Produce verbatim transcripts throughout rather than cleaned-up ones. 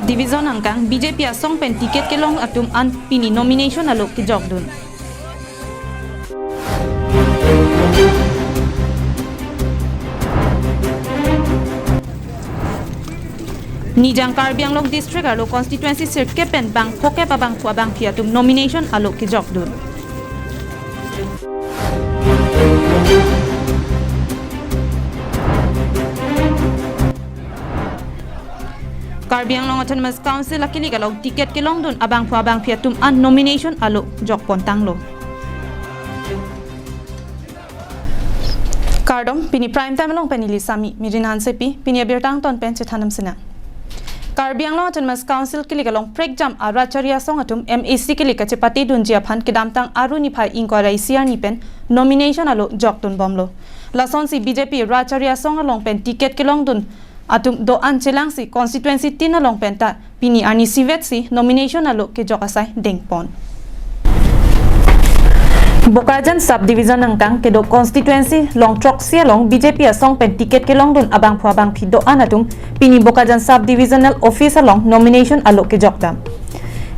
Division angkang B J P asong pen ticket kelong atum an pini nomination alo kejokdun. Nijang Karbi Anglong District arlo constituency sirkep pen bang phokep abangphu abangphi atum nomination alo kejokdun. Karbi Anglong Autonomous Council akilik along ticket kelongdun abangphu abangphi atum an nomination alo jokpon tanglo. Kardom, pini Prime Time along pen neli Sami Mirin Hansepi, pini abirta angton pen chethan damsinang. Karbi Anglong Autonomous Council kilik along prekjam arat chari asong atum M A C kilik kachepatedunji aphan kedamtang Aru niphai ingkoi ra isi arni pen nomination alo jokdunbomlo. Lasonsi B J P rat chari asong along pen ticket kelongdun atum do-an chelangsi constituency tin along penta pini arnisi vetsi nomination alo kejok asai dengpon. Bokajan Subdivision angkang kedo constituency long throksi along B J P asong pen ticket kelongdun abangphu abangphi do-an atum pini Bokajan Subdivisional Office along nomination alo kejokdam.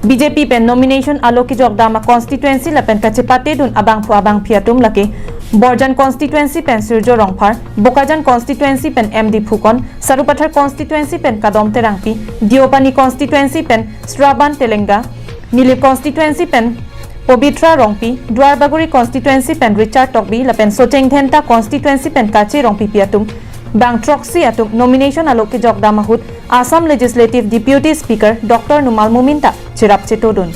B J P pen nomination alo kejokdam a-constituency lapen kachepatedun abangphu abangphi atum lake Borjan constituency pen Surjo Rongphar, Bokajan constituency pen M D Phukon, Sarupathar constituency pen Kadom Terangpi, Deopani constituency pen Sraban Telenga, Nilip constituency pen Pobitra Rongpi, Duarbagori constituency pen Richard Tokbi, lapen Socheng Dhenta constituency pen Kache Rongpipi atum bang throksi atum nomination alo kejokdam ahut Assam Legislative Deputy Speaker Doctor Numal Momin ta cherap chetodun.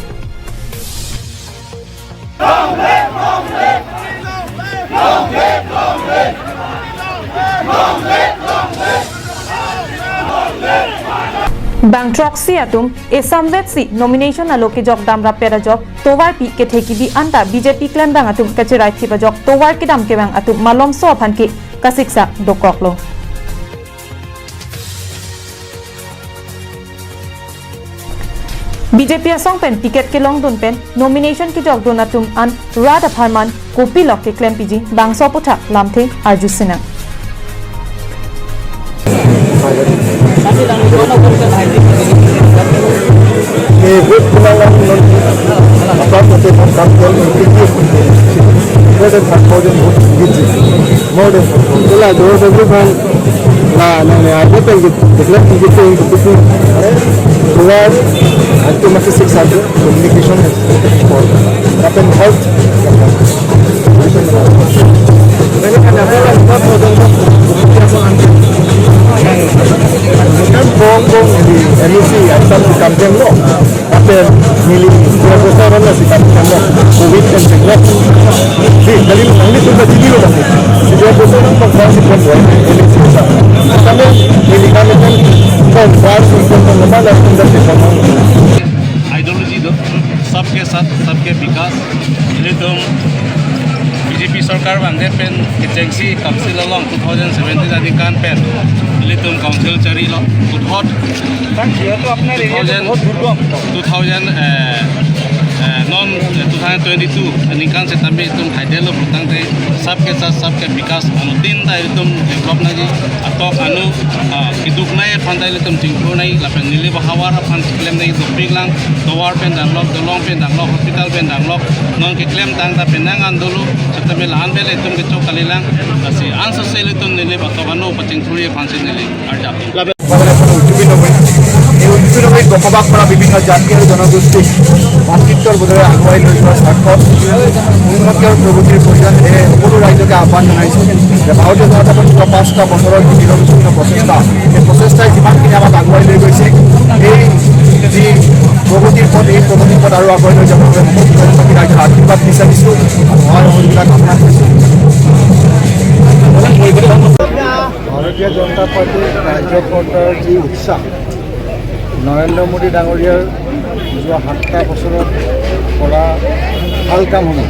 Bang throksi atum esamvetsi nomination alo kejokdam rapet ajok tovarpi kethe kebi anta B J P klembang atum kacherai thip ajok tovar kedam kevang atum malomso aphan ke kasiksak dokoklo. B J P asong pen ticket kelongdun pen nomination kejokdun atum an rat apharman kopilok keklempiji bangso aputhak lamthe arjusinang. ये वोट पुनांग non apa pate pon kam tel non kiki more than five thousand vote kiki more than five thousand la dor dor kan la nang ne aja pen kiki dekla kiki pen kiki tovar atum masih six hundred communication is important. Lapen health. Kan bong bong di M A C atam si kam tem lo. Lapen neli dua boso ron si kam tem lo. Covid kan tem lo. Di, kali nangli tunda chini lo bang. Si dua boso nang bang bang si pon lo. M A C sa. Kami neli kami kan pon bang si pon lo, mana tunda si pon lo. Ideology do, सबके साथ, सबके विकास. Ilitum B J P sorkar vangdet pen kechengsi council along two thousand seventeen aningkan pen ilitum council charilo, puthot. Sir, যিহেতু আপোনাৰ এৰিয়াটো বহুত দুৰ্গম। Two thousand, eh, eh, non, eh, two thousand twenty-two aningkan setame itum haidelo pulotangte सबके साथ, सबके विकास anuttin ta ilitum develop nangji, atok anu, ah, keduk nai aphan ta ilitum chingthur nai, lapen neli ba havar aphan keklem nai, dopik lang, tovar pen damlok, dolong pen damlok, hospital pen damlok, non keklem tang ta penang an dolo, setame la-an pen ilitum kechok kalilang, lasi ansose ilitum neli ba atok anu pachingthurji aphansi neli arjap. এই উত্তৰলৈ বসবাস কৰা বিভিন্ন জাতি আৰু জনগোষ্ঠীক ভাতৃত্বৰ বোধেৰে আগুৱাই লৈ যোৱাৰ স্বাৰ্থত উন্নতি আৰু প্ৰগতিৰ প্ৰয়োজন সেয়ে সকলো ৰাইজকে আহ্বান জনাইছোঁ যে ভাৰতীয় জনতা পাৰ্টীৰ যোৱা পাঁচটা বছৰৰ যি নিৰবিচ্ছিন্ন প্ৰচেষ্টা, এই প্ৰচেষ্টাই যিমানখিনি আমাক আগুৱাই লৈ গৈছে, এই যি প্ৰগতিৰ পথ, এই প্ৰগতিৰ পথ আৰু আগুৱাই লৈ যাবৰ বাবে সকলো ৰাইজৰ আশীৰ্বাদ বিচাৰিছোঁ আৰু সহায় সহযোগিতা কামনা কৰিছোঁ। ভাৰতীয় জনতা পাৰ্টীৰ কাৰ্যকৰ্তাৰ যি উৎসাহ, নৰেন্দ্ৰ মোদী ডাঙৰীয়াৰ যোৱা সাতটা বছৰত কৰা ভাল কামসমূহ,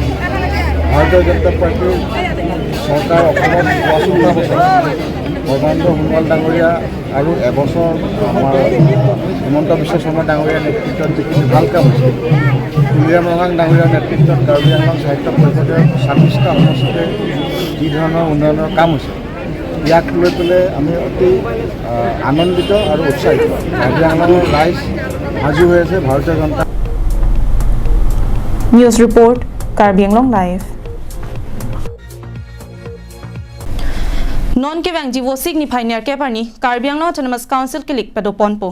ভাৰতীয় জনতা পাৰ্টীৰ চৰকাৰ অসমত যোৱা সাতটা বছৰত সৰ্বানন্দ সোণোৱাল ডাঙৰীয়া আৰু এবছৰ আমাৰ হিমন্ত বিশ্ব শৰ্মা ডাঙৰীয়াৰ নেতৃত্বত যিখিনি ভাল কাম হৈছে, তুলিৰাম ৰংহাং ডাঙৰীয়াৰ নেতৃত্বত কাৰ্বি আংলং সাহিত্য পৰিষদৰ ছাব্বিছটা সমষ্টিতে যি ধৰণৰ উন্নয়নৰ কাম হৈছে, ইয়াক লৈ পেলাই আমি অতি, আহ, আনন্দিত আৰু উৎসাহিত। কাৰ্বি আংলঙৰ ৰাইজ সাজু হৈ আছে ভাৰতীয় জনতা। News report, Karbi Anglong Live. Non kevangji Vosik niphai nerkep arni Karbi Anglong Autonomous Council kelik padoponpo.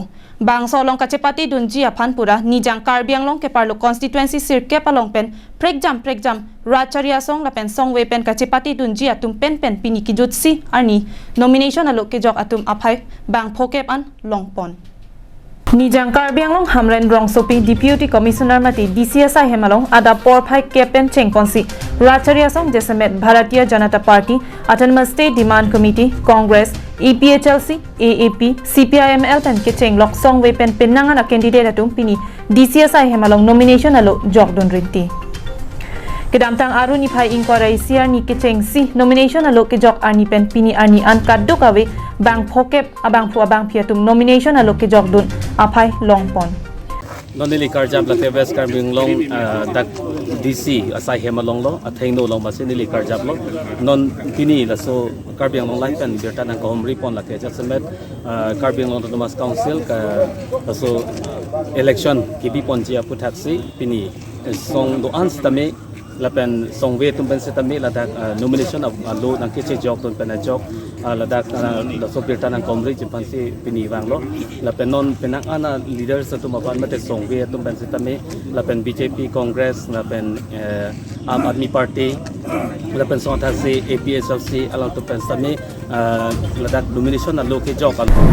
Bangso along kachepatedunji aphan pura Nijang Karbi Anglong keparlo constituency sirkep along pen prekjam prekjam Rachari Asong lapen Songve pen kachepatedunji atum pen pen pini kejutsi arni nomination alo kejok atum aphai bang phokep an longpon. Nijang Karbi Anglong Hamren rongsopi Deputy Commissioner mate D C asai hem along adap porphai kep pen chengponsi Rachari Asong jasemet Bharatiya Janata Party, Autonomous State Demand Committee, Congress, A P H L C, A A P, C P I M L pen kechenglok Songve pen penang an a candidate atum pini D C asai hem along nomination alo jokdun rinti. Kedamtang Aru niphai ingkoi ra isi arni kechengsi nomination alo kejok arni pen pini arni an kadokave bang phokep abangphu abangphi atum nomination alo kejokdun aphai longpon. Non neli karjap lake West Karbi Anglong, ah, dak D C asai hem along lo, athengno along masi neli karjap lo. Non pini laso Karbi Anglong Live pen birta nangkahumri pon lake jasemet, ah, Karbi Anglong Autonomous Council ka laso election kebi ponji aputhaksi pini, eh, song do-an sitame lapen Songve atum pen sitame ladak, ah, nomination a-, alo nangkechejokdun pen ajok, ah, ladak, ah, laso birta nangkahumri jimpansi pini vanglo. Lapen non penang an a leaders atum aphan mate Songve atum pen sitame lapen B J P, Congress, lapen, eh, Aam Aadmi Party, lapen songthaksi A P H L C alangtum pen sitame, ah, ladak nomination alo kejok alo.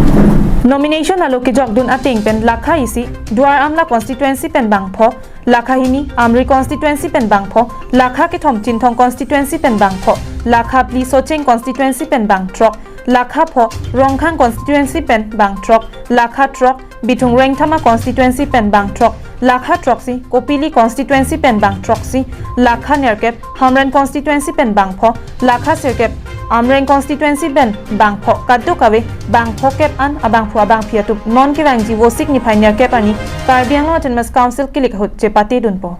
Nomination alo kejokdun ateng pen lakha isi Duar Amla constituency pen bang pho, lakha hini Amri constituency pen bang pho, lakha kethom Chinthong constituency pen bang pho, lakha phli Socheng constituency pen bang throk, lakha pho Rongkhang constituency pen bang throk, lakha throk Bithung Rengthama constituency pen bang throk, lakha throksi Kopili constituency pen bang throksi, lakha nerkep Hamren constituency pen bang pho, lakha sirkep Amreng constituency pen bang pho, kadokave bang phokep an abangphu abangphi atum non kevangji Vosik niphai nerkep arni Karbi Anglong Autonomous Council kelik ahut chepatedunpo.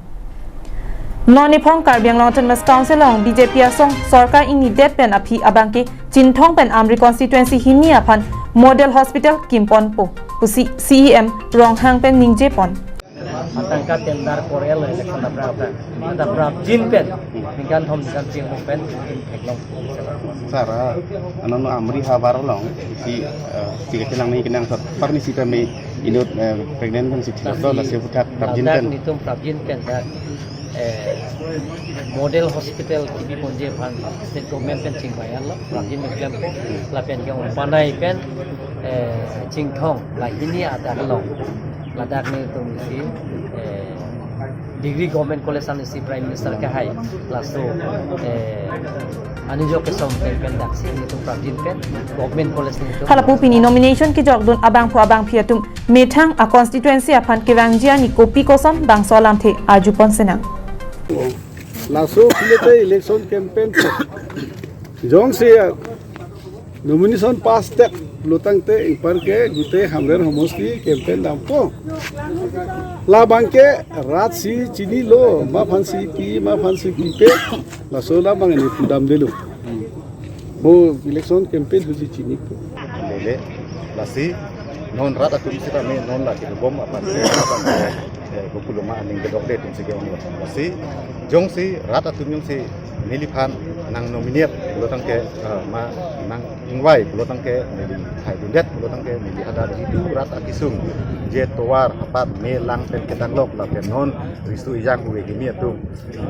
Non niphong Karbi Anglong Autonomous Council along B J P asong sorkar ingnidet pen aphi abangke Chinthong pen Amri constituency hini aphan model hospital kimponpo pusi C E M Ronghang pen ningjepon. Atangka tender korel election daprap ta. Daprap jin pen. Ningkan thom ningkan chingmung pen. Theklong. Sir, ah, ano no Amri havar along si, ah, si kelang ni kenang sat parni sitame inut, eh, pregnant kan si thilo la si puthak prapjin ladak pen. Nitum prapjin pen dak, eh, model hospital kibi ponji aphan state government pen chingvai anlo, prapjin pen klempo, lapen ke umpanai pen, eh, Chinthong, la hini adak along. Ladak nitum si, eh, Degree Government College an si Prime Minister kehai, laso, eh, anijok kesom pen pen daksi nitum prapjin pen, Government College nitum. Halapu pini nomination kejokdun abangphu abangphi atum methang a constituency aphan kevangji arni kopi koson bangso alamthe arjupon senang. Laso philete election campaign jongsi nomination pass tek lo tangte ingpar ke gute Hamren homosti campaign dampo. Labang ke rat si chinilo, ma aphan si pi, ma aphan si pipe, laso labang ini pudam delo. Mo election campaign husi chinipo. Lele, lasi non rat atum sitame non lake bom aphan si, eh, Gokul Rongma aning kedokde atum si ke-ong lo. Lasi jongsi rat atum jongsi neliphan nang nominate lo tangke, eh, ma nang ingvai lo tangke neli thaidundet lo tangke neli hadak itu rat akisung je tovar hapat me lang pen ketanglok lapen non risu ejang huve hini atum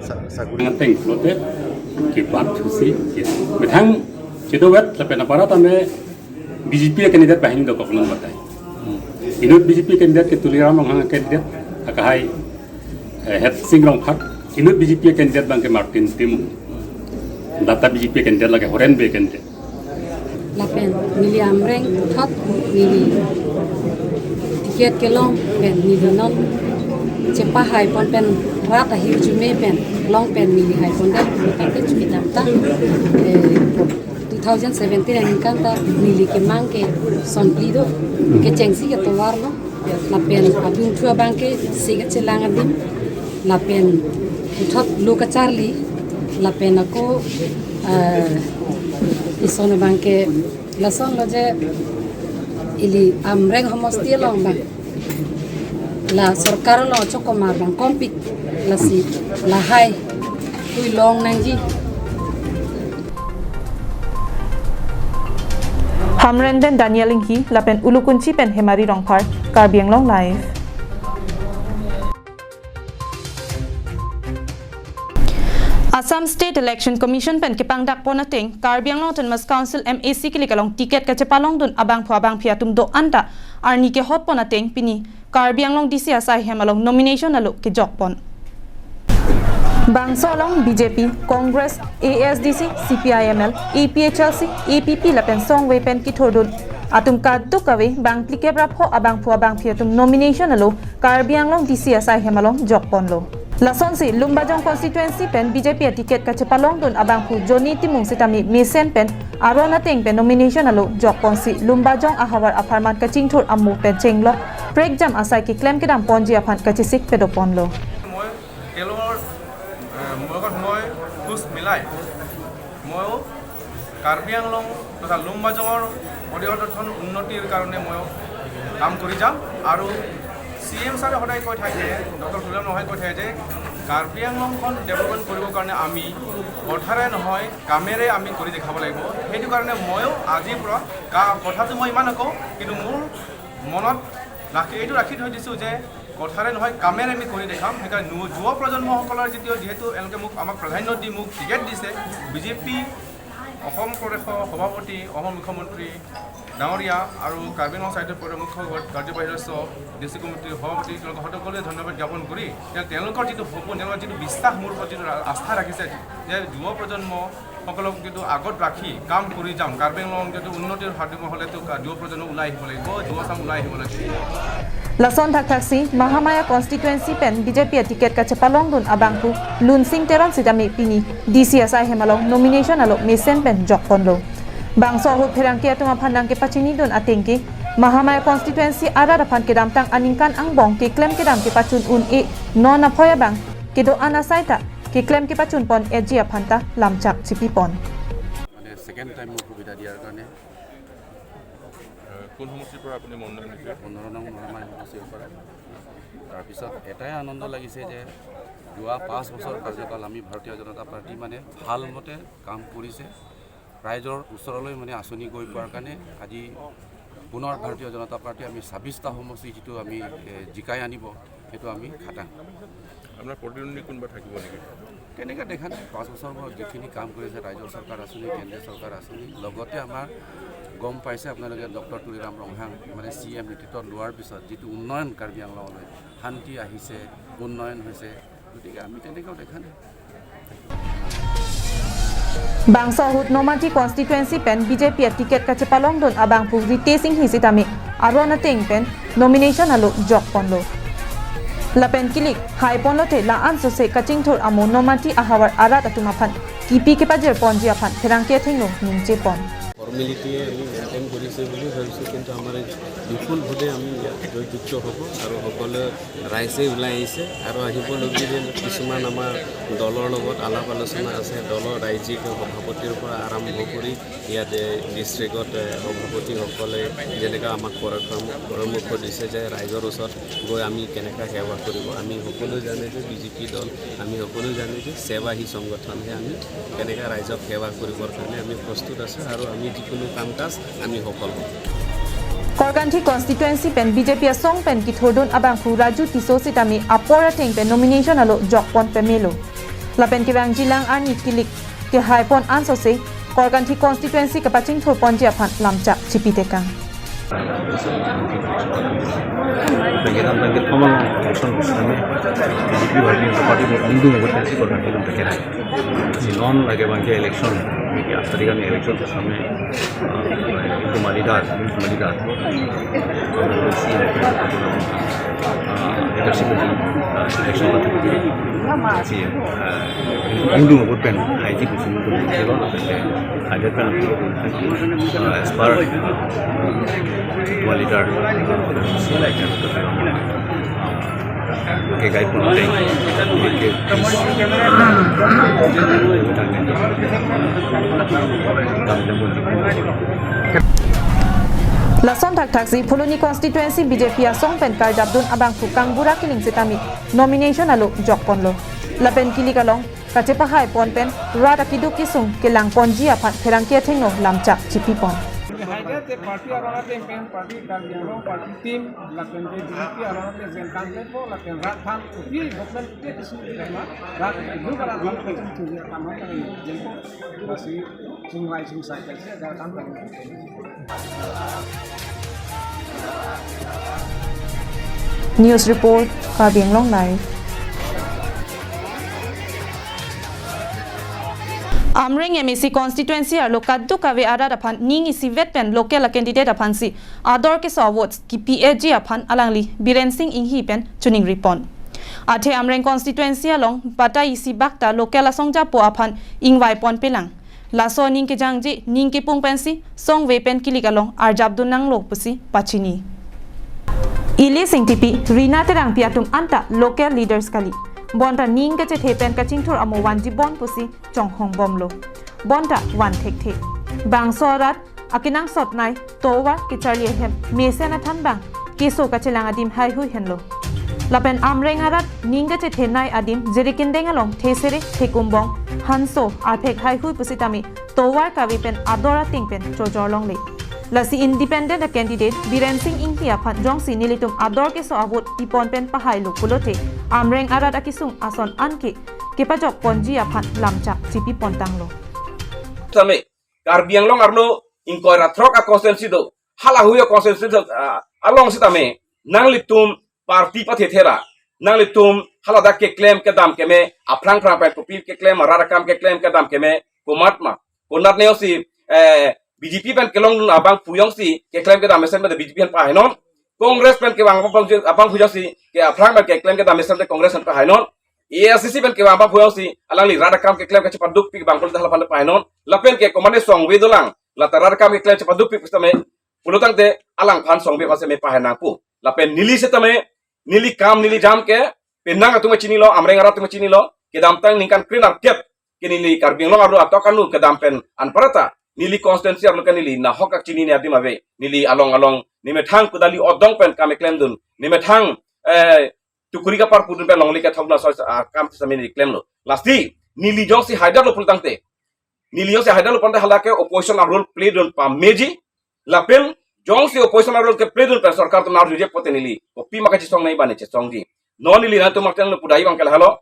sa-, saguri. Ngan teng pulote kebak thusi, ya. Methang kedovet lapen apara tame B J P candidate banghini dokok non batai. Inut B J P candidate ke Tuliram Ronghang candidate, akahai, eh, Hetsing Rongphar. Inut B J P candidate abangke Martin Timung. Data B J P candidate lake Horen Bey candidate. Lapen neli Amreng thot neli ticket kelong pen neli non chepahaipon pen rat ahirjume pen long pen neli haipondet pen ke chumi damtang, eh, two thousand seventeen aningkan ta neli kemang ke sonphli do, kechengsi ketovar lo. Lapen adungthu abangke si kachelang adim. Lapen puthot lo kacharli. Lapen ako, eh, Lason abang ke, lason lo je ili Amreng homosti along abang, la sorkar along chokomar abang kompik, lasi lahai hui long nangji. Hamren pen Daniel Inghi, lapen Ulukunchi pen Hemari Rongphar, Karbi Anglong Live. Assam State Election Commission pen kepangdak pon ateng Karbi Anglong Autonomous Council M A C kilik along ticket kachepalongdun abangphu abangphi atum do-an ta arni kehot pon ateng pini Karbi Anglong D C asai hem along nomination alo kejok pon. Bangso along B J P, Congress, A S D C, C P I M L, A P H L C, A P P lapen songve pen kithurdun atum kadokave bang phlikep ra pho abangphu abangphi atum nomination alo Karbi Anglong D C asai hem along jok ponlo. Lasonsi Lumbajong constituency pen B J P aticket kachepalongdun abangphu Johnny Timung sitame mesen pen aron ateng pen nomination alo jok ponsi Lumbajong ahavar apharman kachingthur amo pen chenglok prekjam asai keklem kedam ponji aphan kachesik pedo ponlo. মই কেৱল, এ, মোৰ লগত মই খোজ মিলাই ময়ো কাৰ্বি আংলং তথা লুম্বাজঙৰ অধিকতম উন্নতিৰ কাৰণে ময়ো কাম কৰি যাম। আৰু চি এম ছাৰে সদায় কৈ থাকে, ডক্টৰ তুলিৰাম ৰংহাঙে কৈ থাকে যে কাৰ্বি আংলংখন ডেভেলপমেণ্ট কৰিবৰ কাৰণে আমি কথাৰে নহয়, কামেৰে আমি কৰি দেখাব লাগিব। সেইটো কাৰণে ময়ো আজিৰ পৰা কা-, কথাটো মই ইমান নকওঁ, কিন্তু মোৰ মনত ৰাখি, এইটো ৰাখি থৈ দিছোঁ যে কথাৰে নহয়, কামেৰে আমি কৰি দেখাম। সেইকাৰণে নু-, যুৱ প্ৰজন্মসকলৰ যিটো, যিহেতু এওঁলোকে মোক, আমাক প্ৰাধান্য দি মোক টিকেট দিছে, বি জে পি অসম প্ৰদেশৰ সভাপতি, অসম মুখ্যমন্ত্ৰী ডাঙৰীয়া আৰু কাৰ্বি আংলং চাইডৰ পৰা মুখ্য কাৰ্যবাহী সদস্য, ডি চি কমিটিৰ সভাপতি, তেওঁলোকক সকলোকে ধন্যবাদ জ্ঞাপন কৰি, যে তেওঁলোকৰ যিটো সপোন, তেওঁলোকৰ যিটো বিশ্বাস, মোৰ ওপৰত যিটো আস্থা ৰাখিছে, যে যুৱ প্ৰজন্ম সকলক যিটো আগত ৰাখি কাম কৰি যাম, কাৰ্বি আংলং যিটো উন্নতিৰ হাত দিব হ'লেতো কা-, যুৱ প্ৰজন্ম ওলাই আহিব লাগিব, যুৱ চাম ওলাই আহিব লাগিব। Lason thakthaksi Mahamaya constituency pen B J P aticket kachepalongdun abangphu Lunsing Teron sitame pini D C asai hem along nomination alo mesen pen jok ponlo. Bangso ahut pherangke atum aphan nangkepachinidun ateng ke Mahamaya constituency arat aphan kedamtang aningkan angbong keklem kedam kepachun un-e non aphoi abang kedo-an asai ta keklem kepachun pon-eji aphan ta lamchak chipi pon. মানে second time মোক সুবিধা দিয়াৰ কাৰণে। কোন সমষ্টিৰ পৰা আপুনি মনোনয়ন দিছে? পোন্ধৰ নং মহামাৰী সমষ্টিৰ পৰা। তাৰপিছত এটাই আনন্দ লাগিছে যে যোৱা পাঁচ বছৰ কাৰ্যকাল আমি ভাৰতীয় জনতা পাৰ্টি মানে ভাল মতে কাম কৰিছে। ৰাইজৰ ওচৰলৈ মানে আঁচনি গৈ পোৱাৰ কাৰণে আজি পুনৰ ভাৰতীয় জনতা পাৰ্টি আমি ছাব্বিছটা সমষ্টি যিটো আমি, এ, জিকাই আনিব, সেইটো আমি খাটাং। আপোনাৰ প্ৰতিদ্বন্দ্বী কোনোবা থাকিব নেকি? তেনেকৈ দেখা নাই। পাঁচ বছৰ মই যিখিনি কাম কৰিছে, ৰাইজৰ চৰকাৰ আঁচনি, কেন্দ্ৰীয় চৰকাৰ আঁচনি, লগতে আমাৰ গম পাইছে আপোনালোকে, ডক্টৰ তুলিৰাম ৰংহাং মানে চি এম নেতৃত্ব লোৱাৰ পিছত যিটো উন্নয়ন কাৰ্বি আংলঙলৈ, শান্তি আহিছে, উন্নয়ন হৈছে, গতিকে আমি তেনেকুৱাও দেখা নাই। Bangso ahut Nomati constituency pen B J P aticket kachepalongdun abangphu Ritesh Enghi sitame aron ateng pen nomination alo jok ponlo. Lapen kilik hai ponlote la-an sose kachingthur amo Nomati ahavar arat atum aphan kipi kepajir ponji aphan pherangke athengno ningje pon. ফৰ্মেলিটিয়ে আমি মেইনটেইন কৰিছে বুলি ভাবিছোঁ, কিন্তু আমাৰ এই বিপুল ভোটে আমি ইয়াত জয়যুক্ত হ'ব আৰু সকলোৱে ৰাইজে ওলাই আহিছে আৰু আহিবলগীয়া কিছুমান আমাৰ দলৰ লগত আলাপ আলোচনা আছে। দলৰ ৰাজ্যিক সভাপতিৰ পৰা আৰম্ভ কৰি ইয়াত, এ, ডিষ্ট্ৰিক্টত, এ, সভাপতিসকলে যেনেকৈ আমাক পৰামৰ্শ, পৰামৰ্শ দিছে যে ৰাইজৰ ওচৰত গৈ আমি কেনেকৈ সেৱা কৰিব। আমি সকলোৱে জানে যে বি জে পি দল, আমি সকলোৱে জানে যে সেৱা হি সংগঠনহে। আমি কেনেকৈ ৰাইজক সেৱা কৰিবৰ কাৰণে আমি প্ৰস্তুত আছোঁ আৰু আমি যিকোনো কাম কাজ আমি সফল হ'ম। Korkanthi constituency pen B J P asong pen kithurdun abangphu Raju Tisso sitame apor ateng pen nomination alo jok pon pemelo. Lapen kevangjilang arni kilik kehai pon ansose Korkanthi constituency kapachingthur ponji aphan lamchak chipi tekang. Bangke dam bangke formal election sitame B J P Bharatiya Janata Party bo ongdung ongdung si Korkanthi dam bangke rai. Si non lake bangke election, bangke astarik an election sitame, ah, Kumari Das, Kumari Das, ah, leadership, ah, election, ah, si, ah, Hindu nobot pen haiji kuchung tu kilo na pen hajar pen, uh, as per, uh, quality, uh, ke gai pun ate ke Lason thakthaksi Phuloni constituency B J P asong pen karjapdun abangphu Kangbura Killing sitame nomination alo jokponlo. Lapen kilik along kachepahai pon pen rat akeduk kesung kelang ponji aphan pherangke athengno lamchak chipipon. Haida te party aron ateng pen party Karbi Anglong party team lapen ke B J P aron ateng pen kantepo lapen rat aphan kopi government kopi kesung di ma rat keduk arat aphan kesung tujuh kamar kan jengko masih sungrai sungsai kasi ada kan. News report, Karbi Anglong Live. Amreng M A C constituency arlo kadokave arat aphan ning isivet pen local a candidate aphansi ador keso a votes kipi-eji aphan alangli Biren Singh Enghi pen choningripon. Athe Amreng constituency along batai isi bak ta local asong japo aphan ingvai ponpelang. Laso aning kejangje ning kepung pensi songve pen kilik along arjapdun nanglo pusi pachini. Ili Singtipi, Rina Terangpi atum anta local leaders kali. Bonta ning kachethe pen kachingthur amo vanji bon pusi chonghongbomlo. Bonta van thekthe. Bangso arat akenangsotnei tovar kecharli ahem mesen athan bang keso kachelang adim haihui henlo. Lapen Amreng arat ning kachethenei adim Jirikindeng along Thesere, Thekumbong, Hanso, Arphek haihui pusitame tovar kave pen ador ateng pen chojor longle. Lasi independent a candidate Biren Singh Enghi aphan jongsi nelitum ador keso a vote pipon pen pahailo pulote Amreng arat akesung ason anke kepajok ponji aphan lamchak chipipontanglo. Tame Karbi Anglong arlo ingkoi ra throk a constituency do, halahui a constituency do, ah, along sitame nanglitum party pathe thera, nanglitum haladak keklem kedam keme, aphrang phrang pen kopi keklem, rat akam keklem kedam keme, komatma, konat neosi, eh, B J P pen kelongdun abangphu jongsi keklem kedam mesen pada B J P pen pahainon, Congress pen kevang abangphu jongsi ke aphrang pen keklem kedam mesen de Congress pen pahainon, A I C C pen kevang abangphu jongsi alangli rat akam keklem kachepadukpik abangphu hala pen pahainon. Lapen ke komatne songve dolang, lata rat akam keklem chepadukpik sitame pulotangte alangphan songve aphan seme pahai nangpo. Lapen neli sitame, neli kam neli jam ke penang atum chinilo, Amreng arat atum chinilo, kedamtang ningkan kre-nerkep ke neli Karbi Anglong arlo atok anu kedam pen anparta neli constituency arlo ke neli nahok akchinine adim ave. Neli along along nemethang kudali odong pen kam keklemdun, nemethang, eh, tukuri kapar pudun pen longle kethok laso, ah, kam sitame neli klemlo. Lasi neli jongsi haidetlo pulotangte, neli jongsi haidetlo pulotangte hala ke opposition a role play dun pameji. Lapen jongsi opposition a role keplay dun pen sorkar atum arjuje pote neli kopi ma kachesongnei bani chesongji. Non neli nangtum amatang lo pudai abang ke lahelo.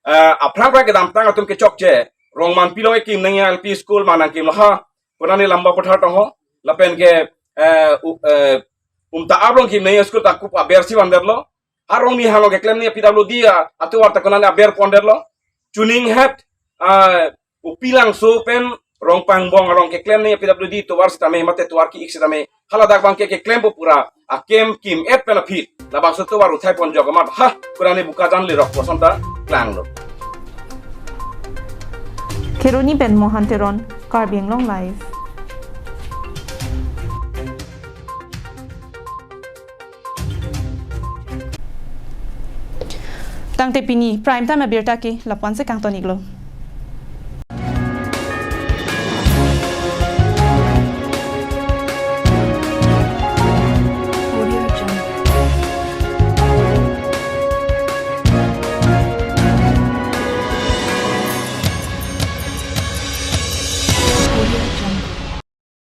Eh, aphrang phrang kedamtang atum kechokche, Rongmanpi along kekim nangji L P school ma nangkimlo ha, konane Lamba Pathar tong ho, lapen ke, eh, u-, eh, Umta Ablong kekim nangji school ta kup aber si vandetlo, Arongmi along keklem nangji P W D a, atovar ta konane aber pondetlo, Chuninghet, ah, Upilangso pen Rongpangbong along keklem nangji P W D tovar sitame mate tovar ki-ik sitame haladak abang ke keklempo pura akem kim-et pen aphi labangso tovar uthai ponjok amat ha konane Bokajan lerok koson ta klanglo. Kheroni pen Mohan Teron, Karbi Anglong Live. Tangte pini Prime Time abirta ke lapu-an si kangton-iklo.